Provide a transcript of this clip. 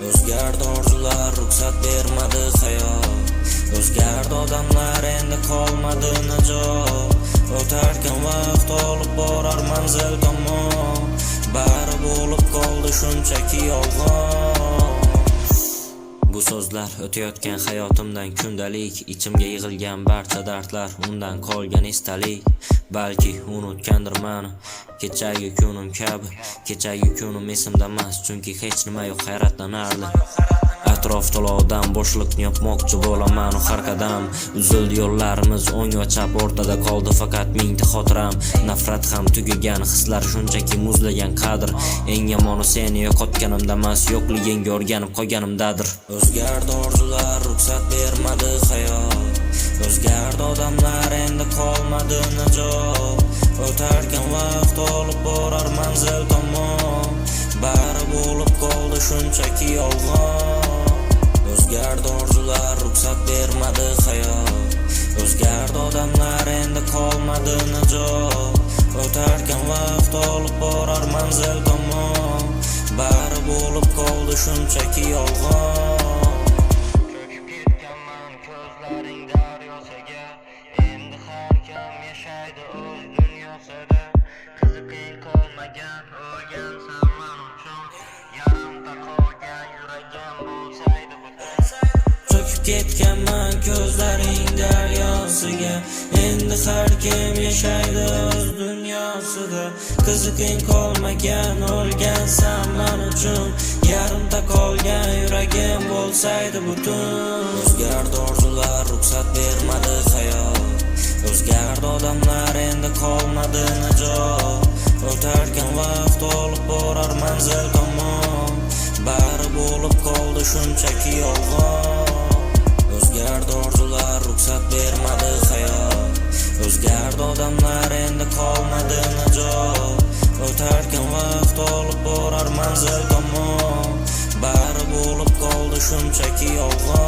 O'zgardi orzular, ruxsat bermadi hayot. O'zgardi odamlar, endi qolmadi najot. O'tarkan vaqt olib borar manzil tomon. Bari bo'lib qoldi shunchaki yolg'on. Bu so'zlar o'tayotgan hayotimdan kundalik, ichimga yig'ilgan barcha dardlar, undan qolgan esdalik. Balki unutgandirman kechagi kunim kabi. Kechagi kunim esimda emas, chunki hech nima yo'q hayratlanarli. Atrof to'lovidan bo'shliqni yopmoqchi bo'laman har qadam. Uzildi yo'llarimiz o'ng va chap, o'rtada qoldi faqat mingta xotiram. Nafrat ham tugagan, hislar shunchaki muzlagan qadr. Eng yomoni seni yo'qotganimda emas, yo'qligingga o'rganib qolganimdadir. O'zgardi orzular, ruxsat bermadi hayot. O'zgardi odamlar, endi qolmadi najot. O'tarkan vaqt olib borar manzil tomon. Bari bo'lib qoldi shunchaki yolg'on. O'zgardi orzular, ruxsat bermadi hayot. O'zgardi odamlar, endi qolmadi najot. O'tarkan vaqt olib borar manzil tomon. Bari bo'lib qoldi shunchaki yolg'on. Cho'kib ketganman ko'zlaring daryosiga. Endi har kim yashaydi o'z dunyosida. Qiziqing qolmagan, o'lgansan man uchun. Yarimta qolgan yuragim bo'lsaydi butun. Cho'kib ketganman ko'zlaring daryosiga. Endi har kim yashaydi o'z dunyosida. Qiziqing qolmagan, o'lgansan man uchun. Yarimta qolgan yuragim bo'lsaydi butun. O'zgardi orzular, ruxsat bermadi hayot. O'zgardi odamlar, endi qolmadi najot. O'tarkan vaqt olib borar manzil tomon. Bari bo'lib qoldi shunchaki yolg'on. O'zgardi orzular, ruxsat bermadi hayot. O'zgardi odamlar, endi qolmadi najot. O'tarkan vaqt olib borar manzil tomon. Bari bo'lib qoldi shunchaki yolg'on.